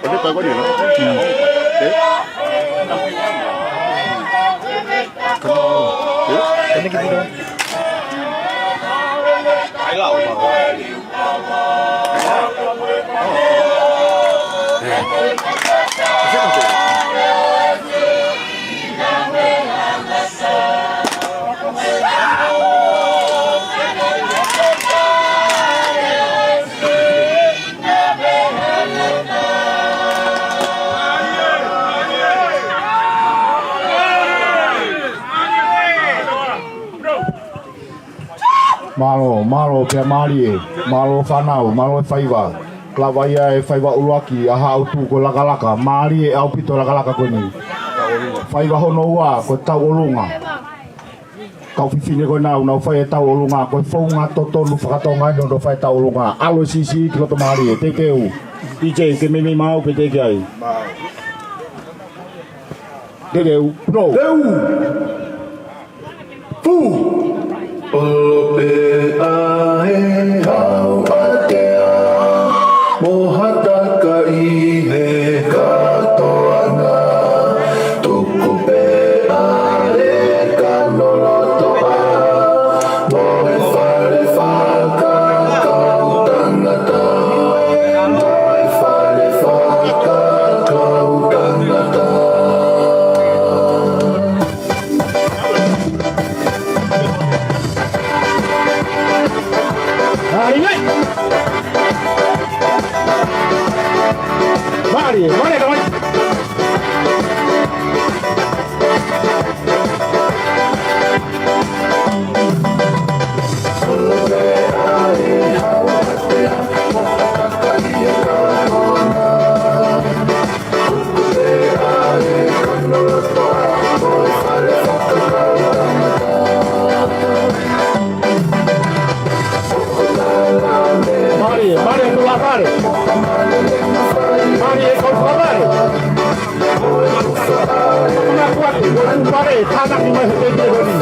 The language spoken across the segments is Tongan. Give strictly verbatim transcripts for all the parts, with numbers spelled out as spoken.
Oke, tahu ko eni, no? Hmm. Eh? Kano. Eh? Kano kita. Ai lau. Mālō, mālō pea mālie, mālō fānau, mālō e faiva. Lava ia e faiva ʻuluaki ʻa Haʻautu ko e lakalaka, mālie ʻaupito e lakalaka ko eni. Faiva hono ua, ko e tauʻolunga. Kau fefine ko ena ʻoku nau fai e tauʻolunga, ko e founga totonu faka-Tonga eni hono fai e tauʻolunga. ʻAlu e siʻisiʻi ki loto mālie, teuteu. D J, ke meimei maʻu pē teʻeki ai. Teuteu, pro. Teu! Pū! ʻOlo pē ʻa e hau ʻatea, mo ha taka ʻi he kātoanga. Tuku pē ʻa e kano lotoʻā, mo e fale fakakaukau tangata. Mo e fale fakakaukau tangata. Mālie, mālie, mālie, mālie. Mālie, mālie e kau fakafale. Mālie e kau fakafale. Kuna kuati, kuati pare, tānaki mai he teitei ko eni.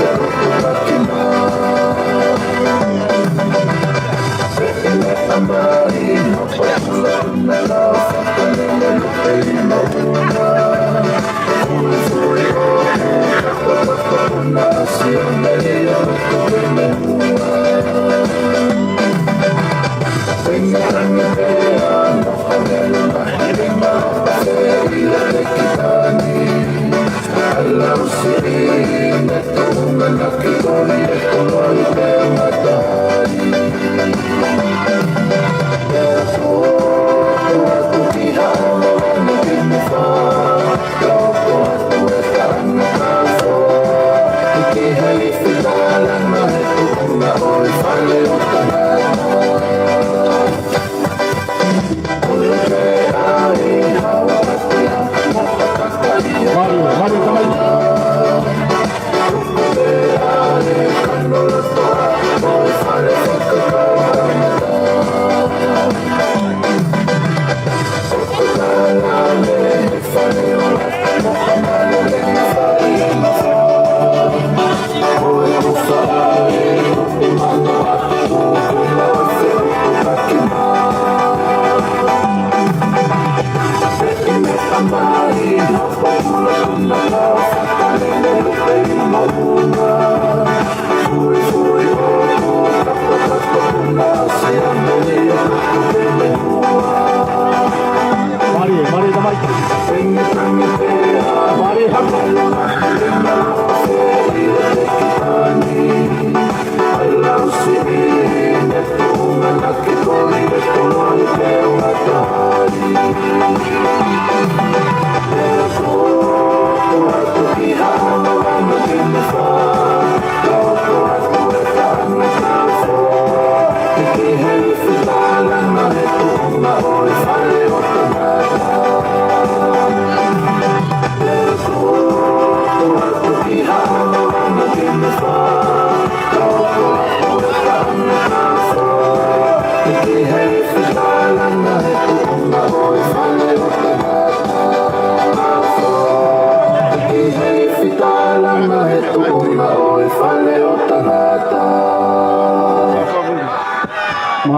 Mālie, mālie, tamaiki.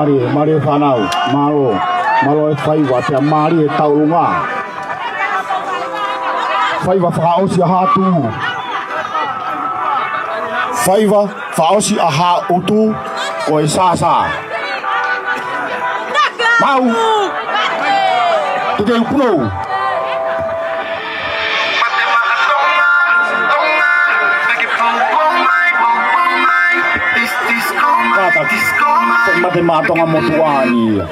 Mālie, mālie fānau, mālō, mālō e faiva, pea mālie e tauʻolunga. Faiva fakaʻosi ʻa Haʻatu. Faiva fakaʻosi ʻa Haʻatu, ko e sāsā. Mau. Teuteu punou. Kātaki, ko e mate maʻa Tonga motuʻa ni ia.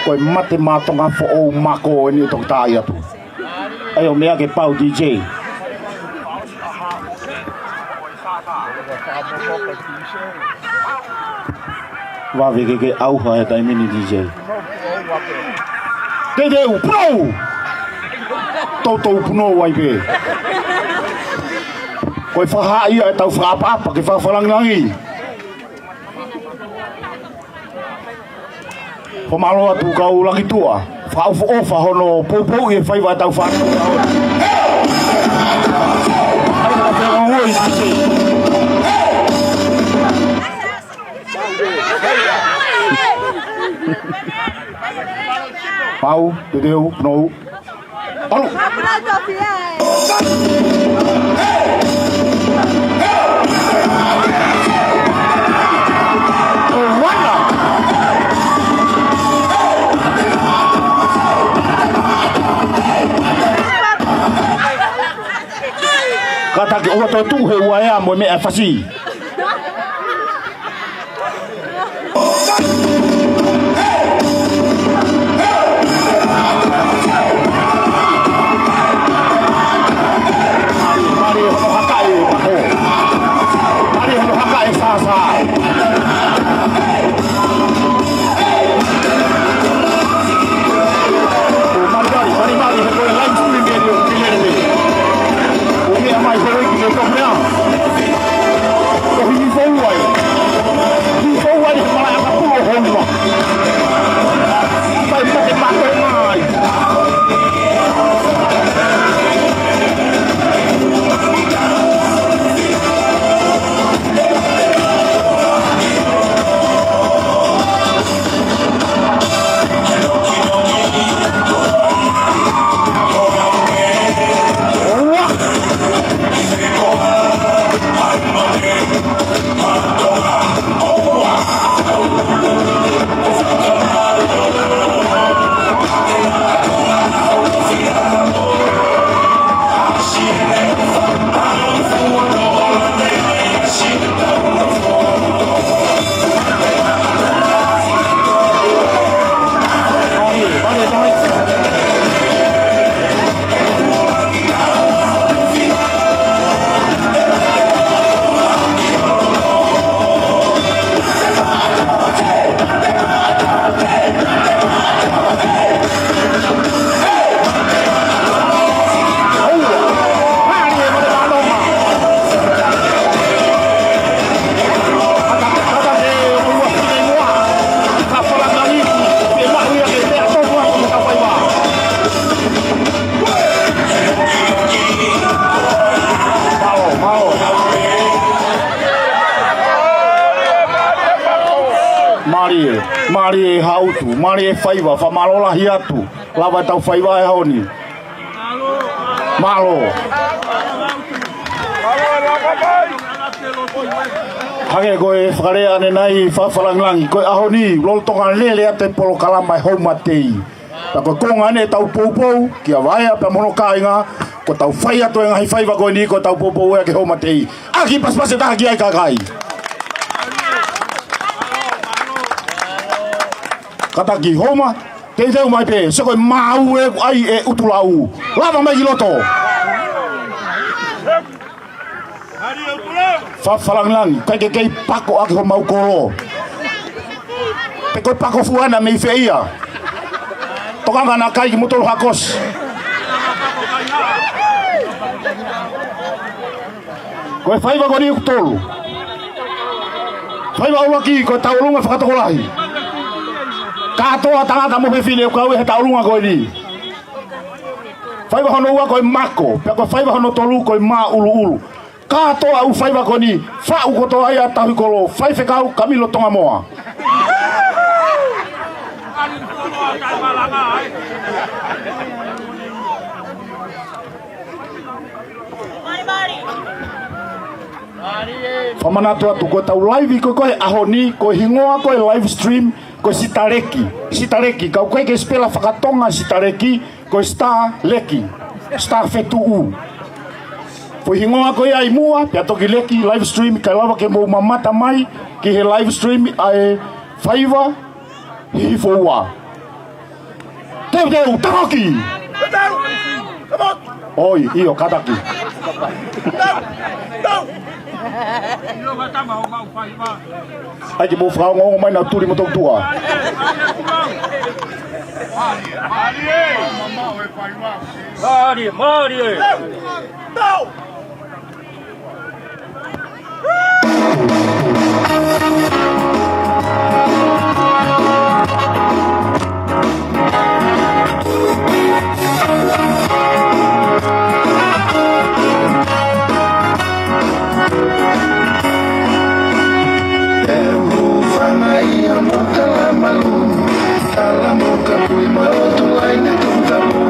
Ko e mate maʻa Tonga foʻou mako eni ʻe toki tā atu. ʻAi ʻo meʻa ke pau, D J. Vave ke ke ʻauha he taimi ni, D J. Teuteu punou! Toutou punou ai pē. Ko e fakahā ia ʻetau fakaʻapaʻapa ki he fakafakalāngilangi. Fakamālō atu kau Lakituʻa, fakaʻofoʻofa hono poupouʻi e faiva ʻetau fānau. Pau, teuteu, punou. ʻAlu. Kātaki, ʻoua toe tuʻu he ua ea mo e meʻa e fasi. Mālie hono hakaʻi e pako. Mālie hono hakaʻi e sāsā. ʻO malimali, malimali he ko e live stream eni ʻoku ke lele. ʻO meʻa mai ko e ki he toki meʻa. ʻO hifo ua e. Hifo ua e he malaʻe ʻakapulu ʻo Houma. Fai mate mate mai. Mālie, mālie Haʻatu, mālie faiva, fakamālō lahi atu. Lava ʻetau faiva he ʻaho ni. Mālō. Hangē ko e fakalea ʻanenai fakafakalāngilangi, ko e ʻaho ni, lolotonga lele atu e polokalama e Houma Tei. Pea ko e konga eni ʻetau poupou kia Vaea pea mo hono kāinga, ko ʻetau fai atu e ngaahi faiva ko eni, ko ʻetau poupou ia ki he Houma Tei. ʻAki pasipasi ʻe taha ki ai kakai. Kātaki Houma, teuteu mai pē, sio ko e maau ē ʻoku ʻai ʻe ʻUtulauʻu. Lava mai ki loto. Fakafakalāngilangi, ʻikai ke kei pako ʻaki homau kolo. Pe ko e pako fuana mei fē ia. Tokanga naʻa kai kimoutolu ha kosi. Ko e faiva ko eni ʻoku tolu. Faiva ʻuluaki ko e tauʻolunga fakatokolahi. Kātoa tangata mo fefine ʻoku kau he tauʻolunga ko eni. Faiva hono ua ko e mako, pea ko e faiva hono tolu ko e māʻuluʻulu. Kātoa ʻū faiva ko eni, faʻu kotoa ia ʻa Tauhi Kolo, faifekau Kamilo Tongamoa. Fakamanatu atu, ko ʻetau live ko ē he ʻaho ni, ko e hingoa ko ē live stream, ko e Sitaleki. Sitaleki, ka ʻoku ʻikai ke spell fakatonga Sitaleki, ko e Star Leki. Star Fetuʻu. Foʻi hingoa ko ia ʻi muʻa, pea toki leki live stream, kae lava ke mou mamata mai ki he live stream ʻa e Faiva Hifoua. Teuteu, takoki! ʻOi, ʻio, kātaki. ʻAi ke mou fakaongoongo mai naʻa tuli mo toki tuʻa. Mālie, mālie. Tala mo ka pui ma o tu lai ne tu tapu.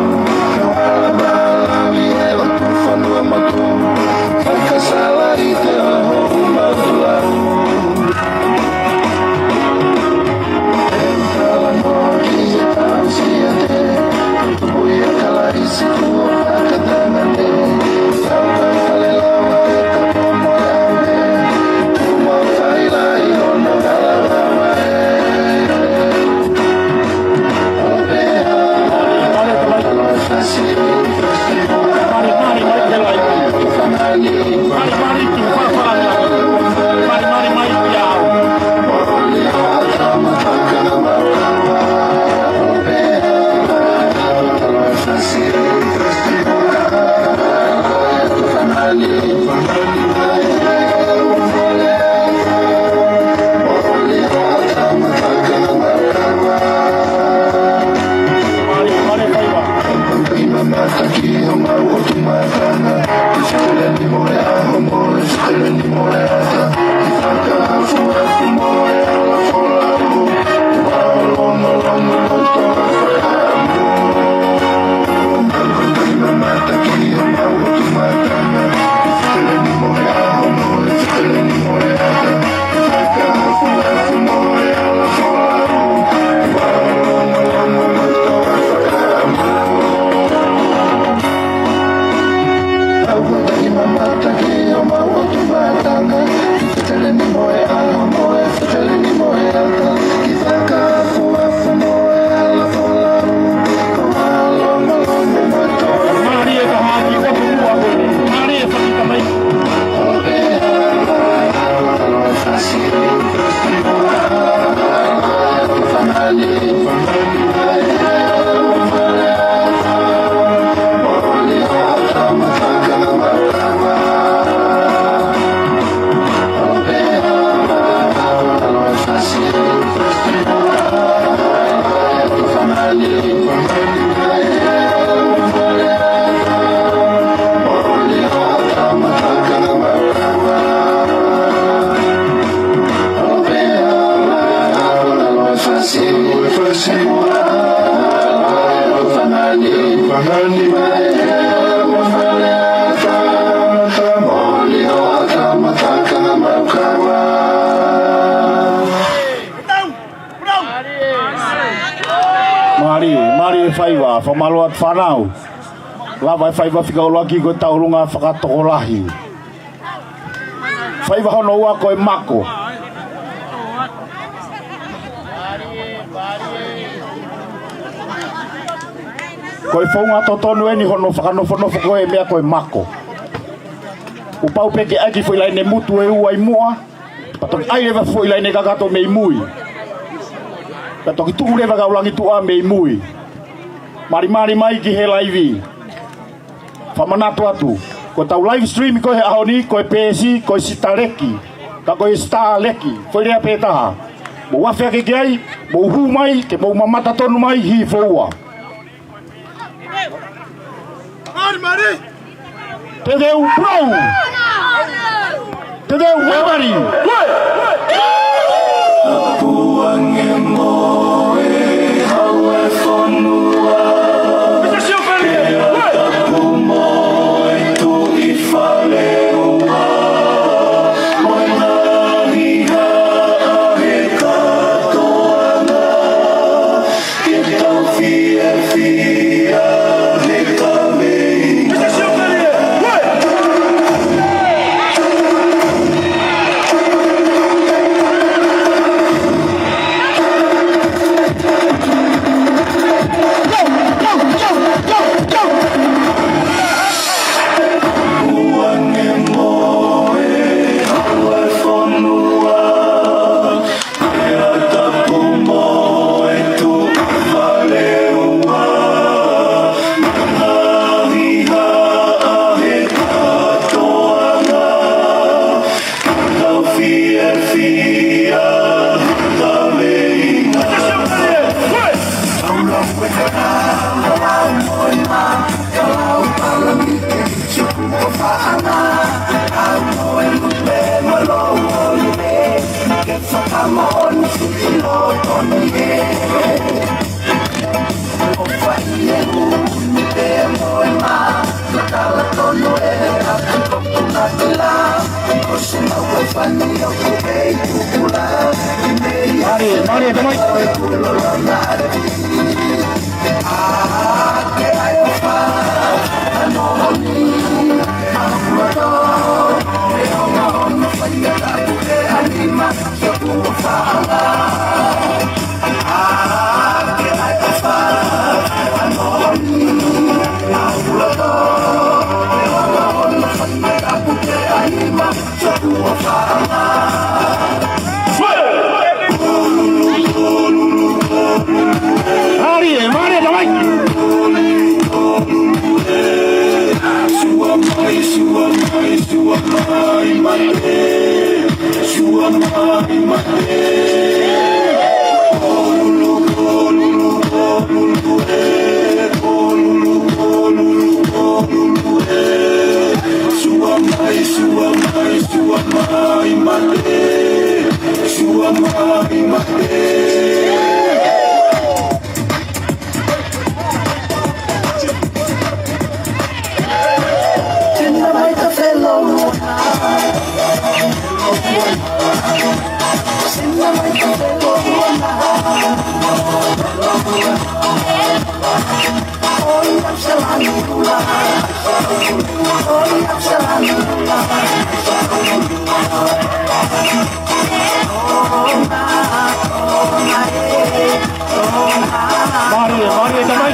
Ka wala bala mi e o tu fanua ma tu. Fakasala i te aho ma tu lau. E tala mo ki e tau si a te. Tu pui a kala i si ku o fakatanga te. Tau ka kale lawa e ka pomo e ave. Tu ma fai lai o na kala lawa e. Mālie ka haki, ʻoku ua koe. Mālie fakita mai. Mālie, mālie e faiva, fakamālō atu fānau. Lava e faiva fika ʻuluaki ko e tauʻolunga fakatokolahi. Faiva hono ua ko e mako. Ko e founga totonu eni hono fakanofonofo ko e meʻa ko e mako. ʻOku pau pē ke ʻai e foʻi laine mutu ʻe ua ʻi muʻa, pea toki ʻai leva e foʻi laine kakato mei mui. Pea toki tuʻu leva e kau langituʻa mei mui. Mālimali mai ki he laivi. Fakamanatu atu, ko ʻetau live stream ko ē he ʻaho ni, ko e peesi, ko e Sitaleki, ka ko e Sitaleki, foʻi lea pē taha. Mou afe hake ki ai, mou hū mai, ke mou mamata tonu mai, Hifoua. Teuteu, bro! Teuteu, everybody! Mālie, mālie, tamai. Mālie, mālie, tamai. Mālie, mālie, tamai.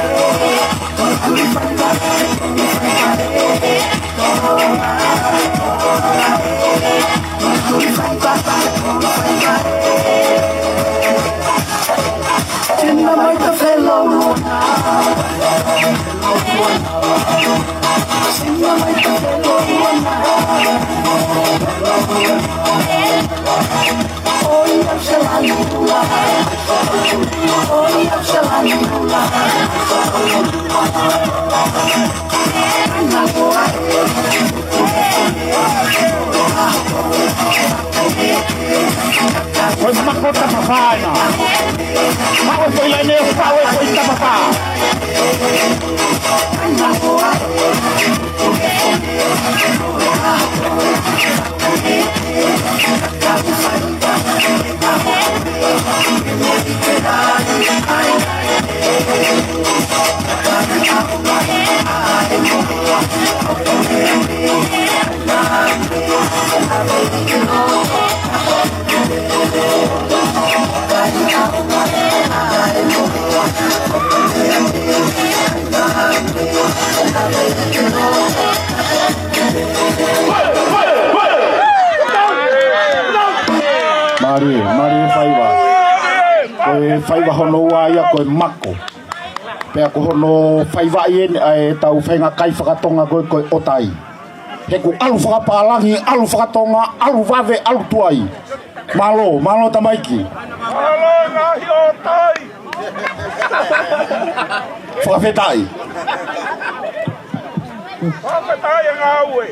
Ko e mako tapafā ena. Mako ko i laine, mako ko i tapafā. Mālie, mālie faiva. Ko e faiva hono ua ia ko e mako. Pea ko hono faiva ʻeni ʻa e tau faʻahinga kai fakatonga ko e, ko e ʻotai. He ʻoku ʻalu fakapālangi, ʻalu fakatonga, ʻalu vave, ʻalu tuai. Mālō, mālō tamaiki. Mālō ngaahi ʻotai. Fakafetaʻi. Fakafetaʻi e ngāue.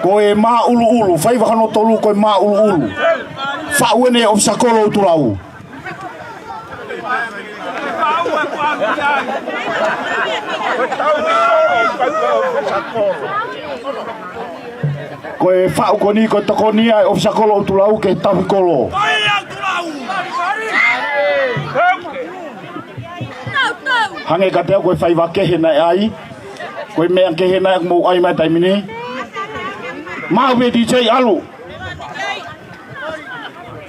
Ko e māʻuluʻulu, faiva hono tolu ko e māʻuluʻulu. Faʻu ʻeni ʻe ʻOfisa Kolo ʻUtulau. Ko e faʻu ko eni, ko e tokoni ia ʻa e ʻofisa kolo ʻo Tulau ke tauhi kolo. Hangē kiate au ko e faiva kehe naʻe ʻai. Ko e meʻa kehe naʻe mou ʻai mai taimi ni. Mau pē D J ʻalu.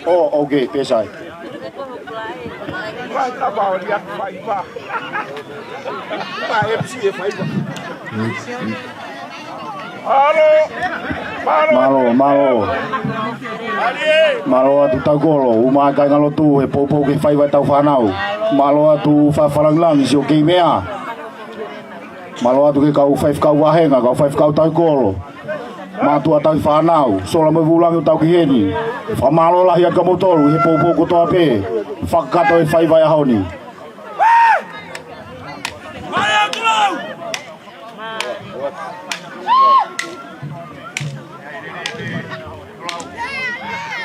Oh, okay, pē sai. Mālō, mālō. Mālō atu tau kolo, ʻumaʻā e kāingalotu, he poupou ke fai ʻetau fānau. Mālō atu fakalāngilangi siʻo kei meʻa. Mālō atu ki he kau faifekau vāhenga, kau faifekau tauhi kolo. Mātuʻa tauhi fānau, sola mo e vūlangi ʻoku tau ki heni. Fakamālō lahi atu kia moutolu, he poupou kotoa pē. Fakakakato e faiva ʻo e ʻaho ni.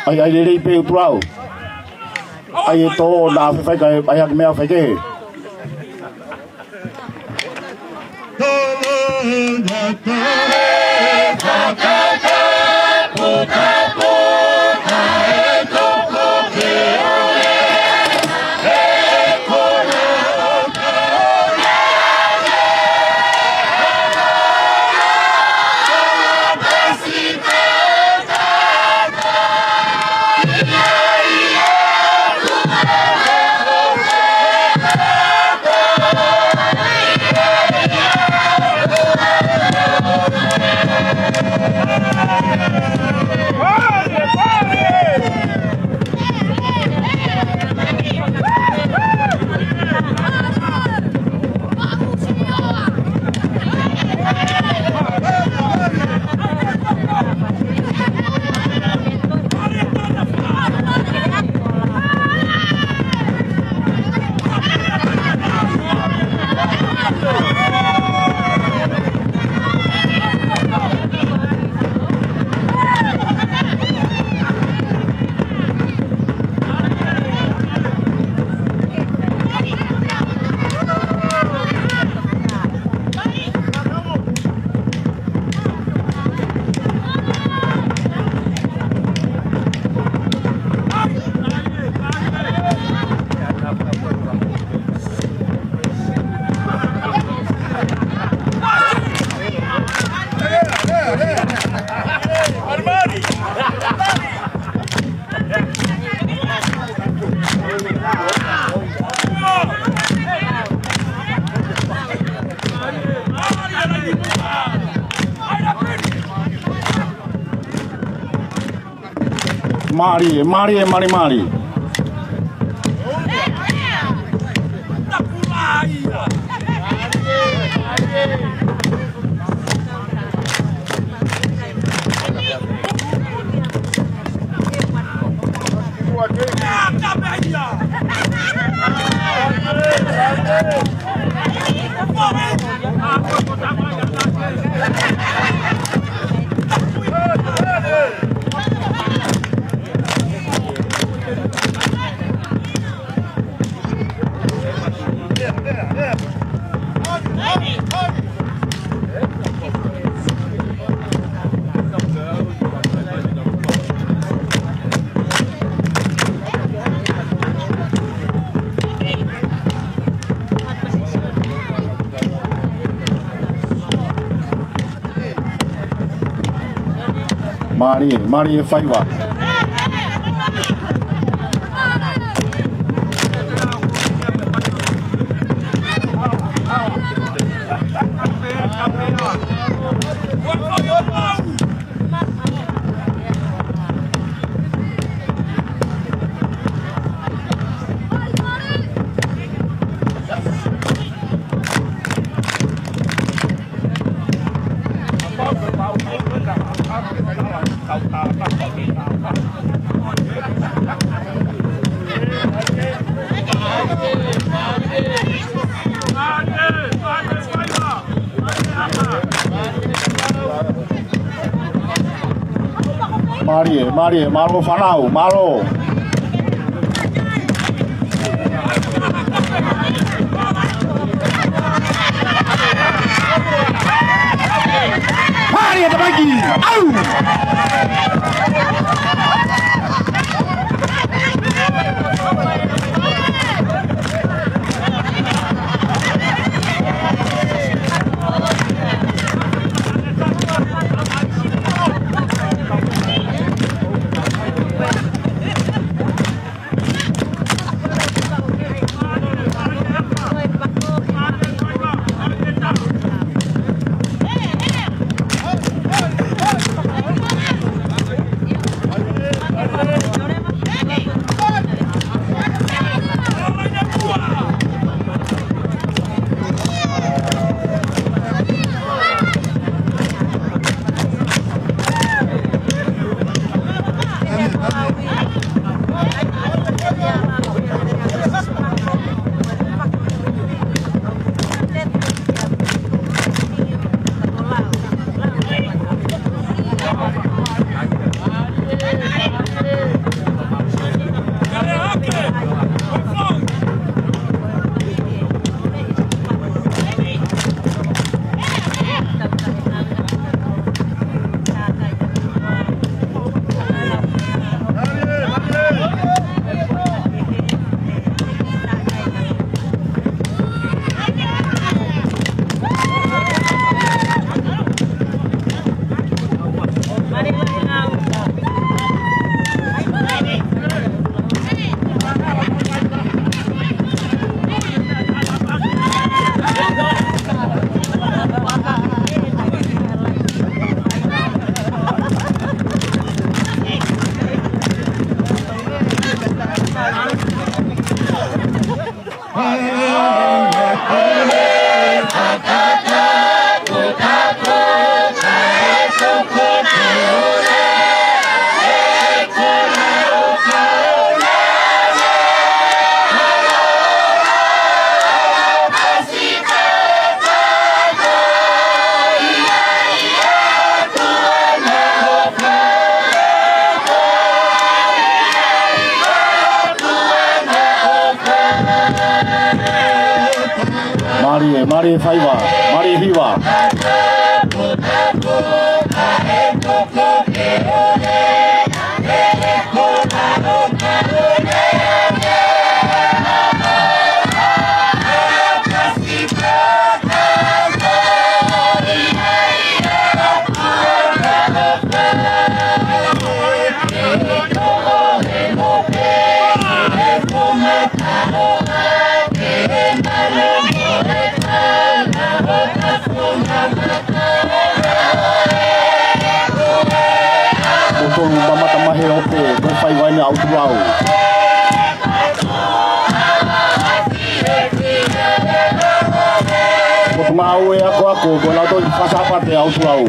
ʻAi, ʻai lelei pē ʻo Tulau. ʻAi e tō, naʻa fefai kae, ʻai hake meʻa faikehe. Mālie, mālie, mālie, mālie. Mālie, mālie e faiva. Mālie, mālie, mālō fānau, mālō. Mālie, mālie faiva, mālie hiva. Ko tonu mamata mahe ope, ko e faiva ʻeni ʻa ʻUtulau. Ko e ngāue akoako, ko e lautohi fakasāpate ʻa ʻUtulau.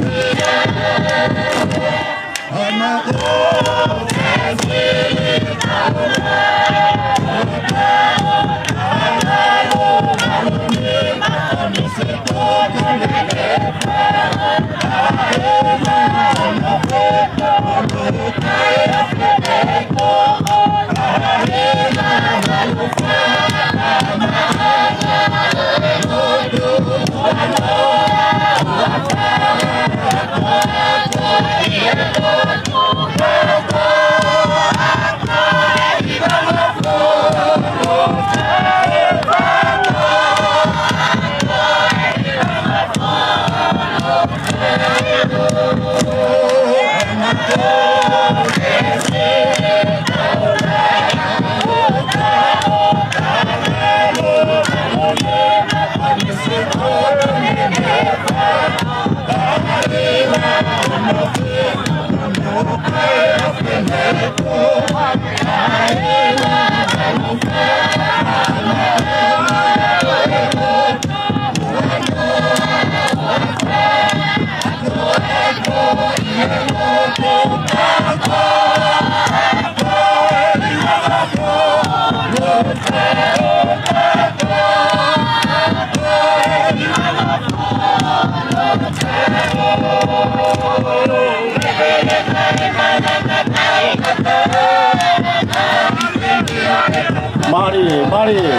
Mālie, mālie.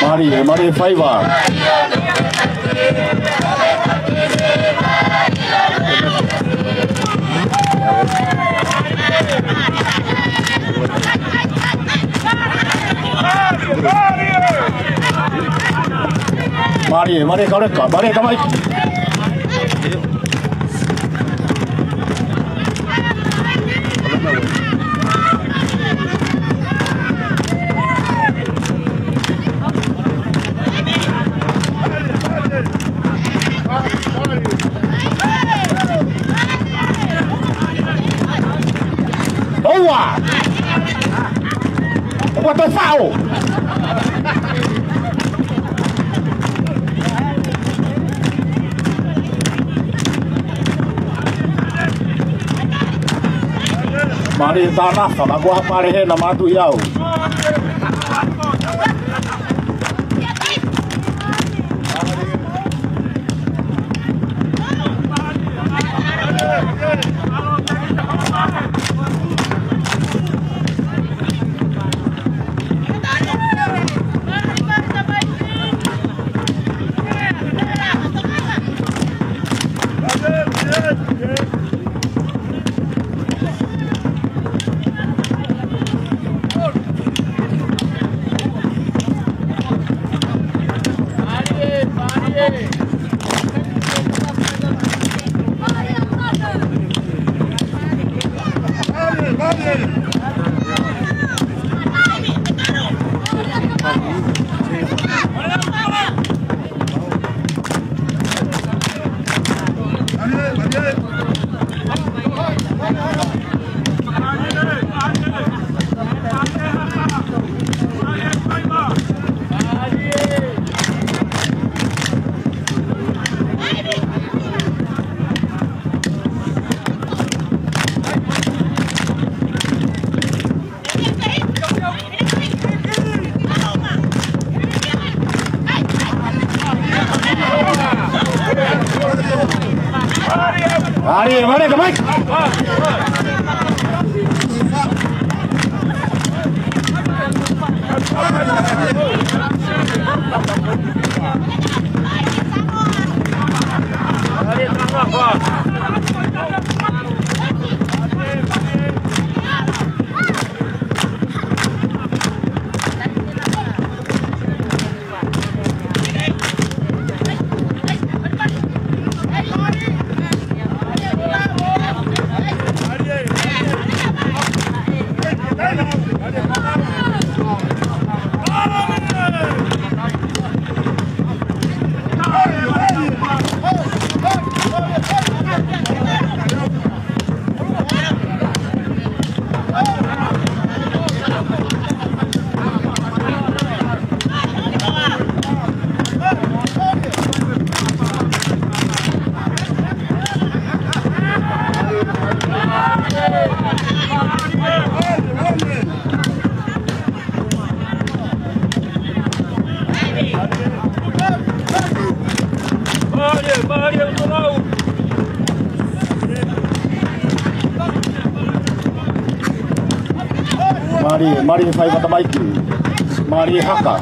Mālie, mālie faiva. Mālie, mālie Kaleka, mālie tamaiki. ʻOua! ʻOua, tau faʻo! Mālie Tanafa, ka ko ha pale hena mātuʻi au. Mālie, mālie, tamaiki. Mālie, mālie faiva tamaiki. Mālie haka.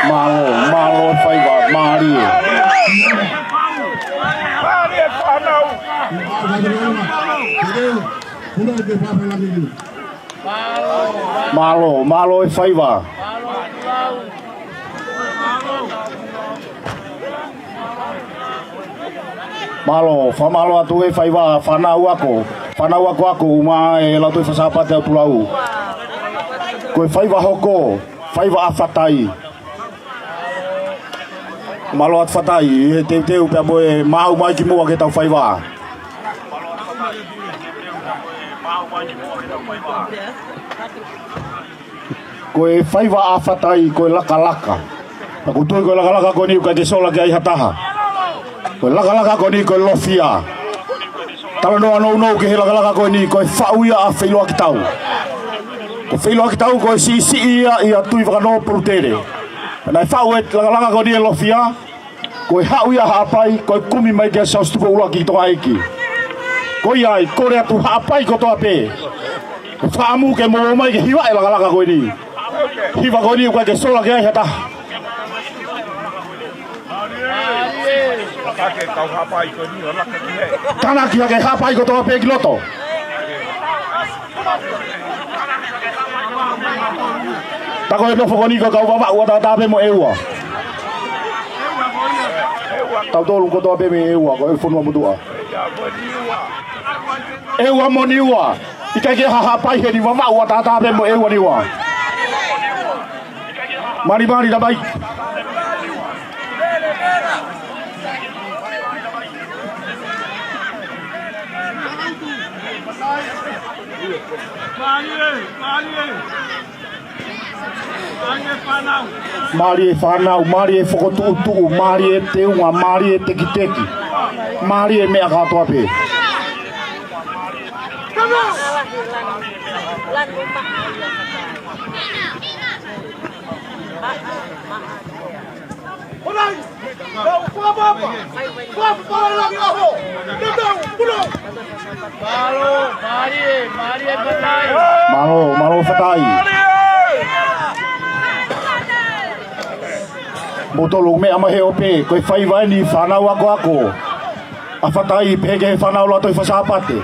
Mālō, mālō e faiva, mālie. Mālō, mālō e faiva. Mālō, fakamālō atu e faiva, fānau ako, fānau ako ako, ʻumaʻā e Lautohi Fakasāpate ʻo Tulau. Ko e faiva hoko, faiva ʻa Fatai. Mālō atu Fatai, ʻi he teuteu pea mo e maʻu mai ki muʻa ke tau faiva. Ko e faiva ʻa Fatai, ko e lakalaka. Pea ʻoku ou tui ko e lakalaka ko eni ʻoku ʻikai ke sola ki ai ha taha. Ko e lakalaka ko eni ko e lofia. Talanoa nounou ki he lakalaka ko eni ko e faʻu ia ʻa Feʻiloakitau. Ko Feʻiloakitau ko e siʻisiʻi ia ʻia Tuʻivakanō Polutele. Naʻe faʻu e lakalaka ko eni e lofia. Ko e haʻu ia Haʻapai, ko e kumi mai kia Siaosi Tupou ʻUluaki ki Tonga ʻEiki. Ko ia ai, kole atu Haʻapai kotoa pē. Ko e fakaʻamu ke mou ō mai ke hiva e lakalaka ko eni. Hiva ko eni ʻoku ʻikai ke sola ki ai ha taha. Tānaki hake Haʻapai kotoa pē ki loto. Tako e nofo ko eni ko e kau Vavaʻu ʻataʻatā pē mo ʻEua. Tautolu kotoa pē mei ʻEua, ko e fonua motuʻa. ʻEua mo Niua. ʻIkai ke ha Haʻapai heni, Vavaʻu ʻataʻatā pē mo ʻEua Niua. Mālie, mālie tamaiki. Mālie e fānau, mālie e fokotuʻutuʻu, mālie e teunga, mālie e tekiteki, mālie e meʻa kātoa pē. Mālō, mālō Fatai. Mou tolu meʻa mai he ope, ko e faiva eni fānau akoako ʻa Fatai pehē ki he fānau Lautohi Fakasāpate.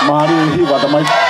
Mālie e hiva tamaiki.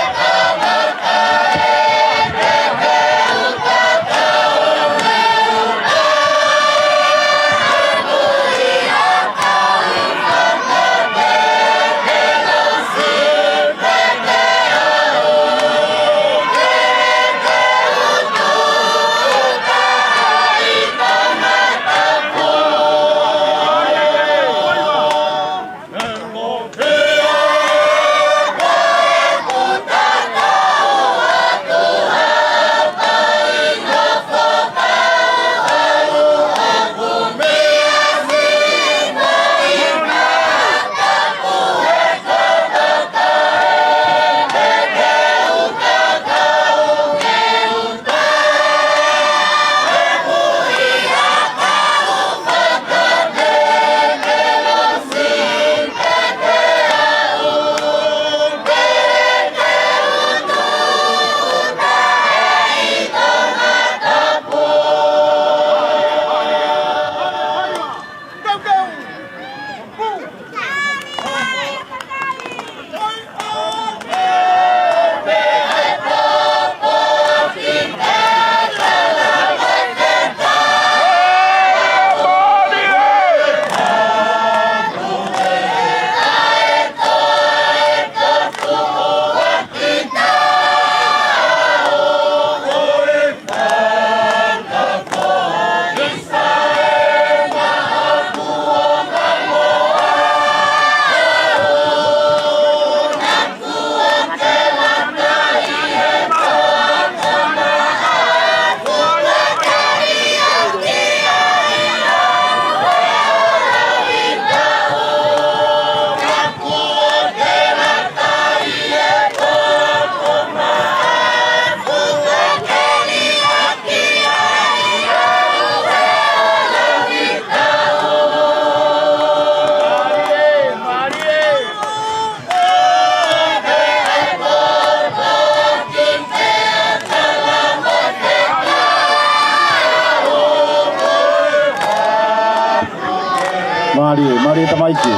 Mālie, mālie tamaiki.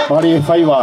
Mālie faiva.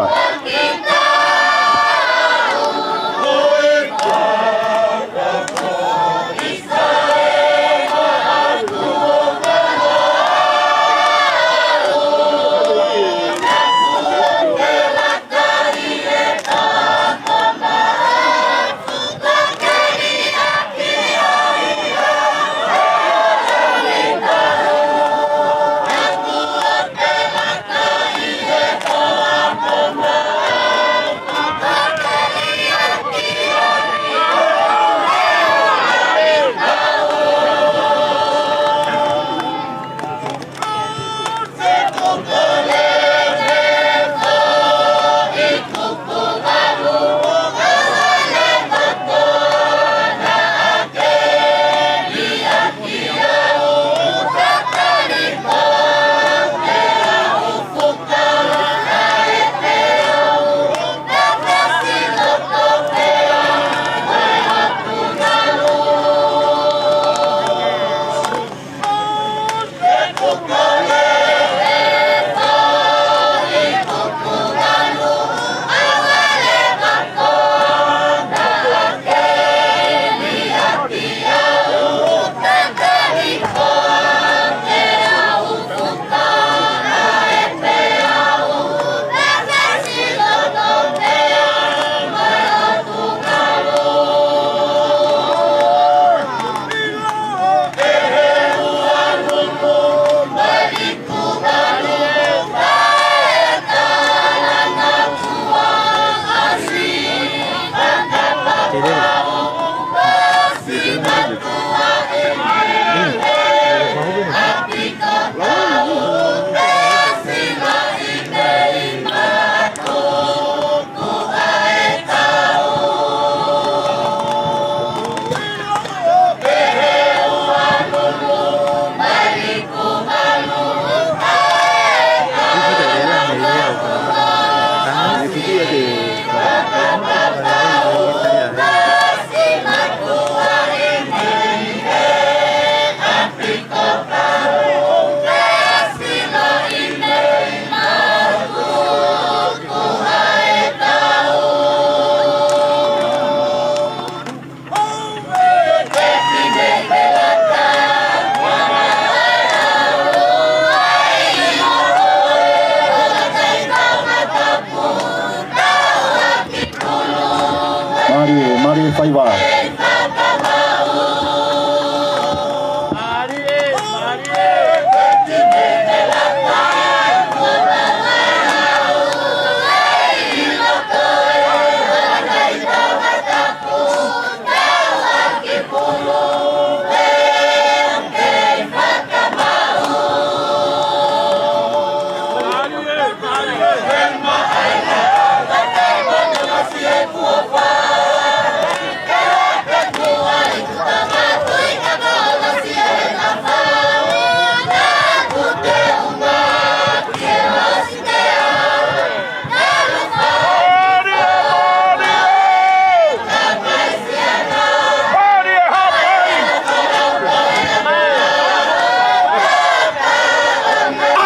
Mālie, mālie faiva.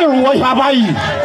ʻAlu ai Haʻapai.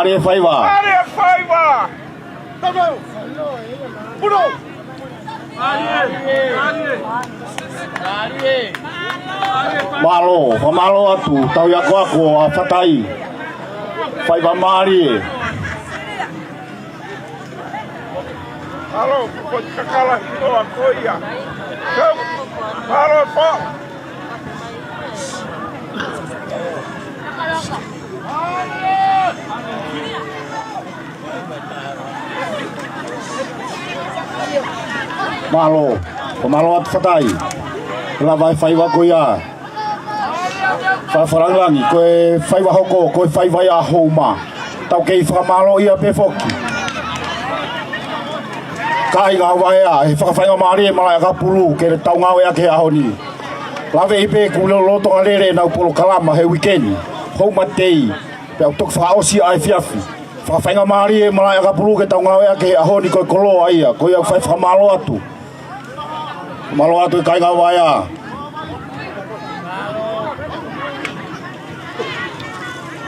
Mālie e faiva. Mālie e faiva. Mālō, fakamālō atu, tauhi akoako ʻa Fatai. Faiva mālie. Mālō, ko e kakala hitoa ko ia. Kau, mālō e pō. Mālō, ko e mālō atu Fatai. Lava e faiva ko ia. Fai fakalāngilangi, ko e faiva hoko, ko e faiva ia ʻa Houma. Tau kei fakamālō ia pē foki. Kāinga Vaea, he fakafaingamālie ʻa e malaʻe ʻakapulu ke tau ngāueʻaki he ʻaho ni. Laveʻi pē kuo lolotonga lele ʻenau polokalama he uike ni. Houma Day, pea ʻoku toki fakaʻosi ʻa e efiafi. Fakafaingamālie ʻa e malaʻe ʻakapulu ke tau ngāueʻaki he ʻaho ni ko e koloa ia, ko ia ʻoku fai fakamālō atu. Mālō atu e kāinga Vaea.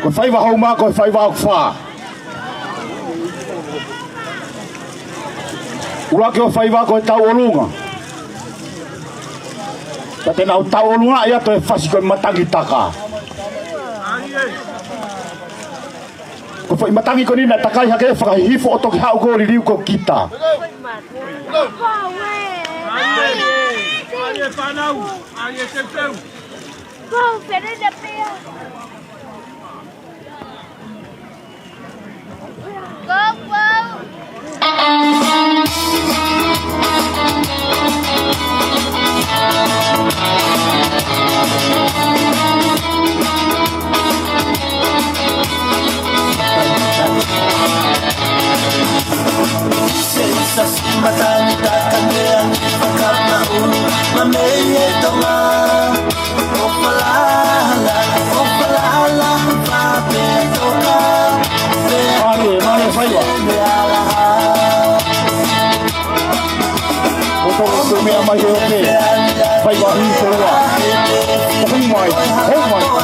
Ko e faiva Houma, ko e faiva ʻoku fā. ʻUluaki ʻo e faiva ko e tauʻolunga. Pea te nau tauʻolunga ia toe fasi ko e matangi taka. Ko e foʻi matangi ko eni naʻe takai hake fakahihifo ʻo toki haʻu ko e liliu ko kita. Mālie, mālie faiva. ʻO tō ko e meʻa mai he ope. Faiva ʻi Poua. Hou mai, hou mai.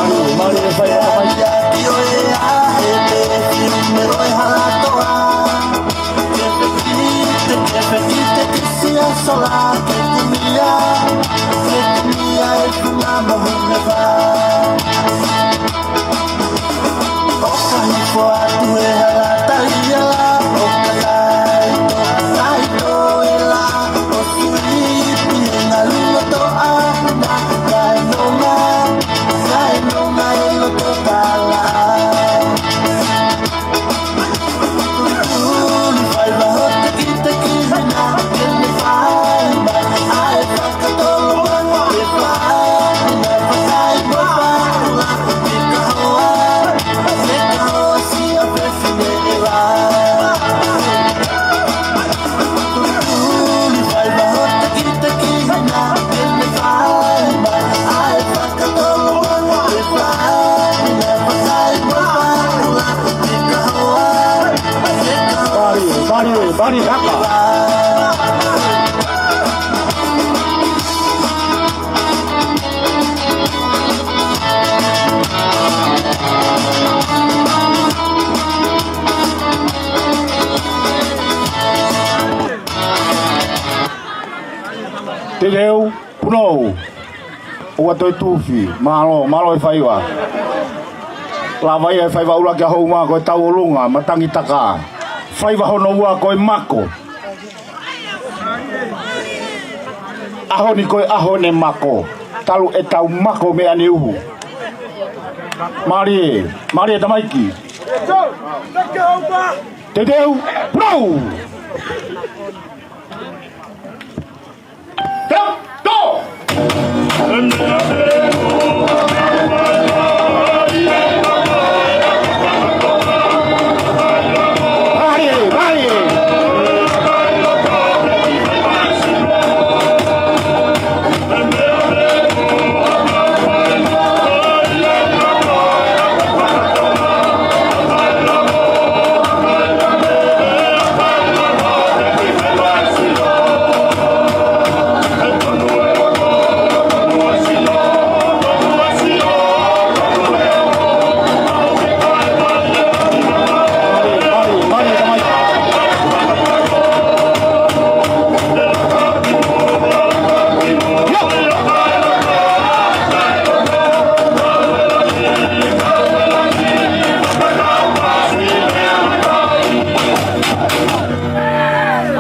Mālō, mālō e faiva mai. Te teu, punou. ʻOua toe tufi. Mālō, mālō e faiva. Lava ia e faiva ʻuluaki ʻa Houma ko e tauʻolunga, matangi taka. Faiva hono ua ko e mako. ʻAho ni ko e ʻaho ʻene mako. Talu ʻetau mako mei ʻanehu. Mālie, mālie tamaiki. Te teu, punou.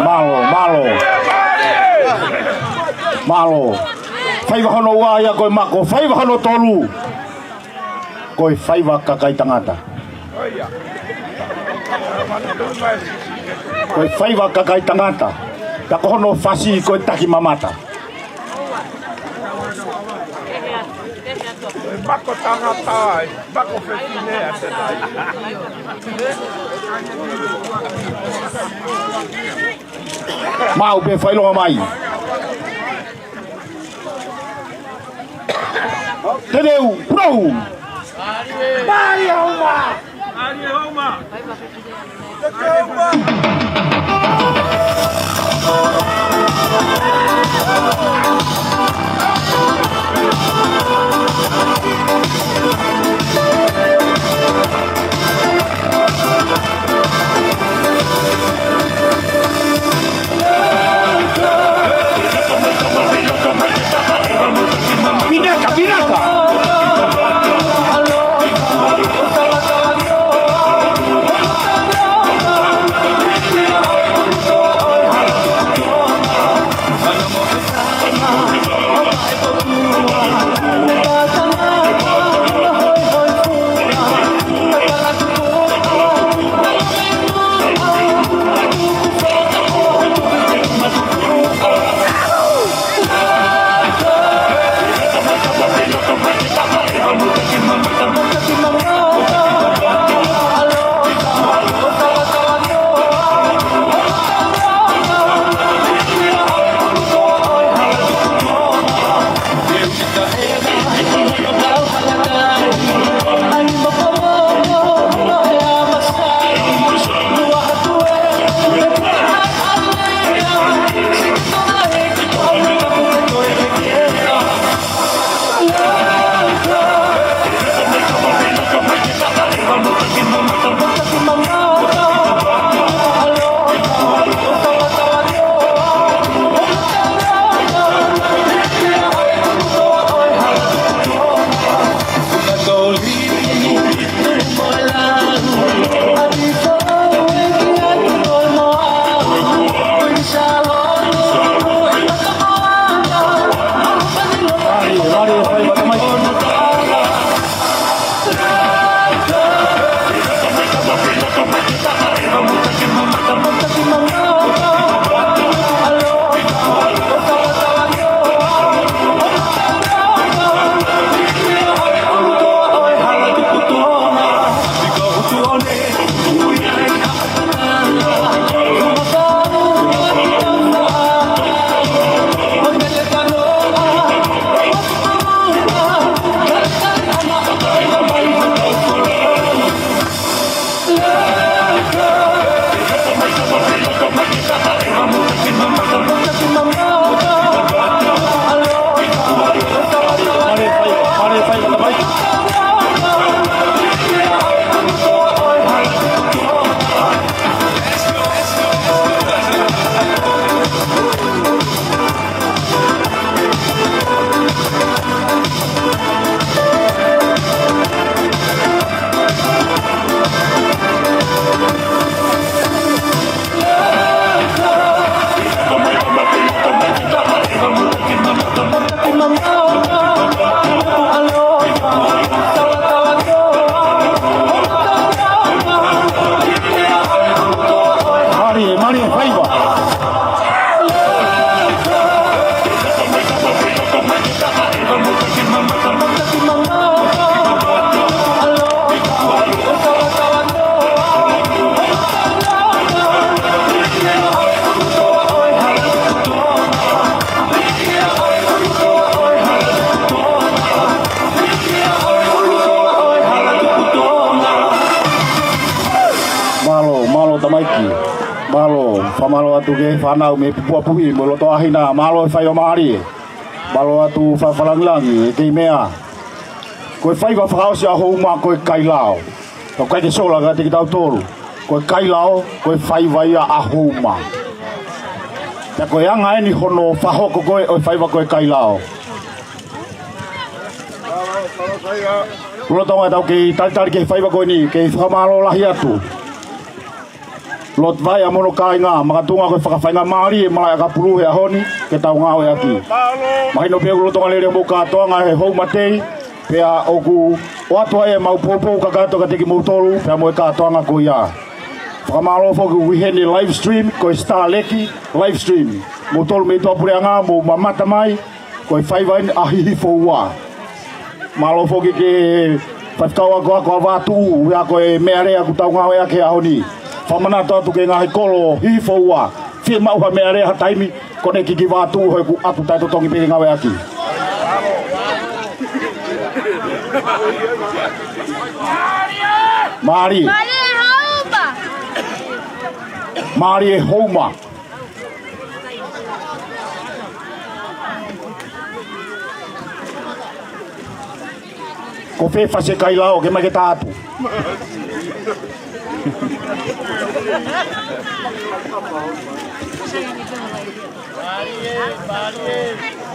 Mālō, mālō. Mālō. Faiva hono ua ia ko e mako, faiva hono tolu. Ko e faiva kakai tangata. Ko e faiva kakai tangata. Pea ko hono fasi ko e taki mamata. Mako tangata ai, mako fefine ʻa te tai. Maʻu pē faiva mai. Te teu, punou. Mālie Houma. Pinaka, pinaka. Tuku ke fānau mei Pupuapuhi mo e loto ʻaʻahina, mālō e faiva mālie. Mālō atu Fakalāngilangi, ʻe kei meʻa. Ko e faiva fakaʻosi ʻa Houma ko e kailao. Ka ʻoku ʻikai ke sola kiate kitautolu. Ko e kailao, ko e faiva ia ʻa Houma. Pea ko e anga eni hono fakahoko ko ē ʻo e faiva ko e kailao. Lolotonga ʻetau kei talitali ki he faiva ko eni, kei fakamālō lahi atu. Lord Vaea mo hono kāinga, makatuʻunga ko e fakafaingamālie malaʻe ʻakapulu he ʻaho ni ke tau ngāueʻaki. Mahino pē ʻoku lolotonga lelei homou kātoanga he Houma Day, pea ʻoku ʻoatu ai ʻemau poupou kakato kiate kimoutolu pea mo e kātoanga ko ia. Fakamālō foki ʻoku ʻi heni live stream, ko e Star Leki live stream. Moutolu mei tuʻapuleʻanga, mou mamata mai, ko e faiva eni ʻa Hihifo Ua. Mālō foki ki he faifekau akoako ʻa Vātuʻu, ʻa ia ko e meʻalea ʻoku tau ngāueʻaki he ʻaho ni. Fakamanatu atu ki he ngaahi kolo Hihifo Ua. Fiemaʻu ha meʻalea ha taimi, koneki ki Vātuʻu he ʻoku ʻatu taʻetotongi pē ke ngāueʻaki. Mālie. Mālie Houma. Ko fē fasi e kailao, ke mai ke tā atu.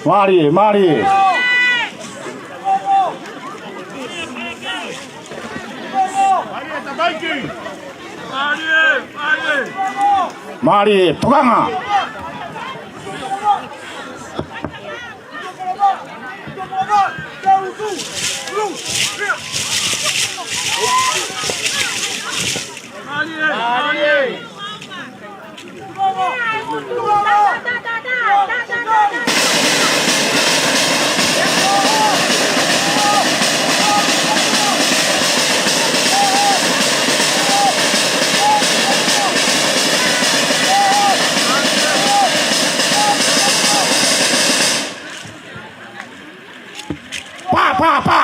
Mālie, mālie. Mālie, tokanga. Pā, pā, pā!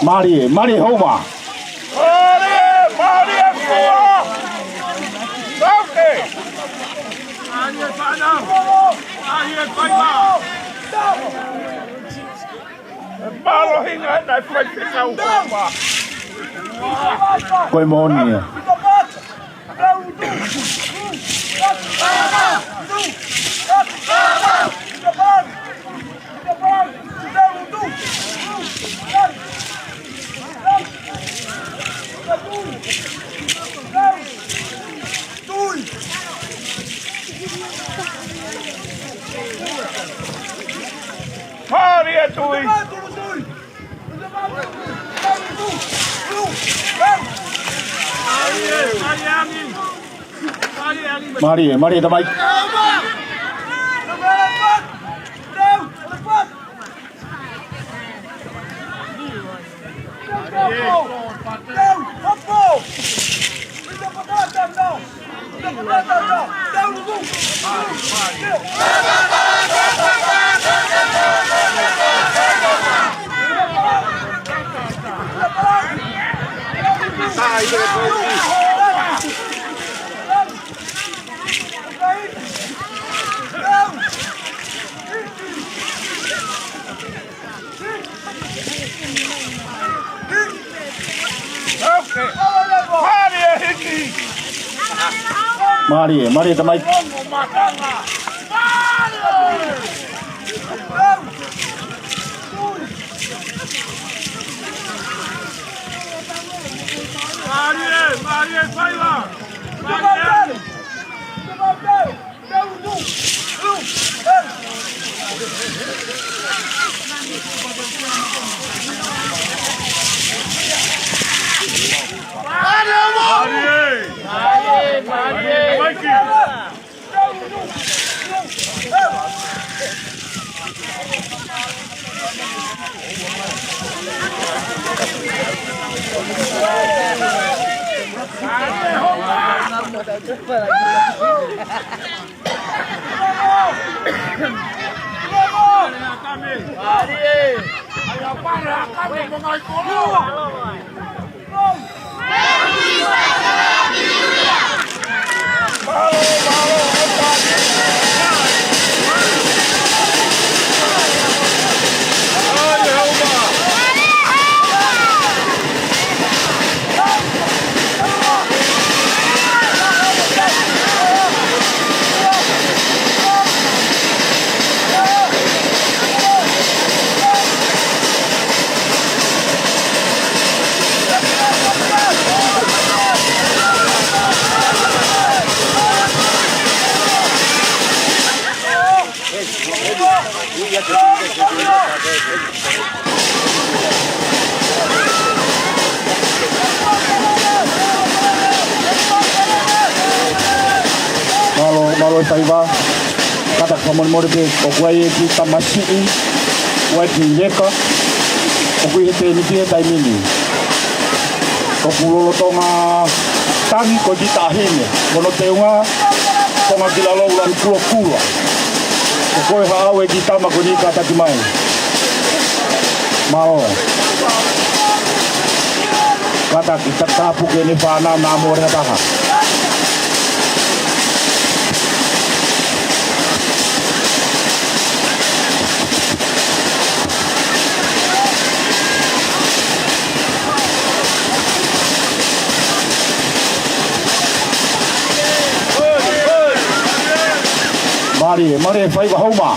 Mālie, mālie Houma. Mālie, mālie Houma. Tauke. Mālie fānau. Mālie faiva. Mālohinga naʻe fai pē kau Houma. Ko e moʻoni ia. Mālie Tui. Mālie, mālie tamai. Mālie, mālie tamai. Mālie, mālie faiva. Mālie. Mālō, mālō e faiva. Kātaki fakamolemole pē, ʻoku ʻi ai e kiʻi tamasiʻi, ʻoku ʻi ai e kiʻi leka, ʻoku ʻi he tēniti he taimi ni. ʻOku lolotonga tangi ko e kiʻi taʻahine, ko hono teunga, konga ki lalo ʻulangi kulokula. Ko koe haʻau e kiʻi tama ko eni, kātaki mai. Mālō. Kātaki, ta-, tāpuekina e fānau naʻa mole ha taha. Mālie, mālie e faiva Houma.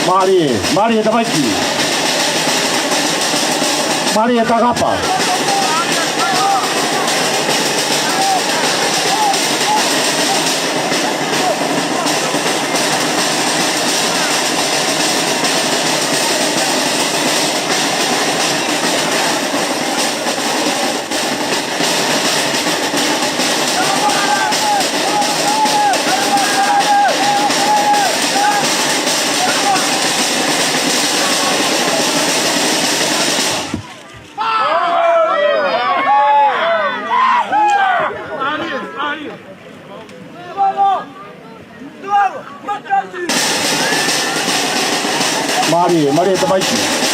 Mālie, mālie tamaiki. Mālie kakapa. Mālie, mālie tamaiki.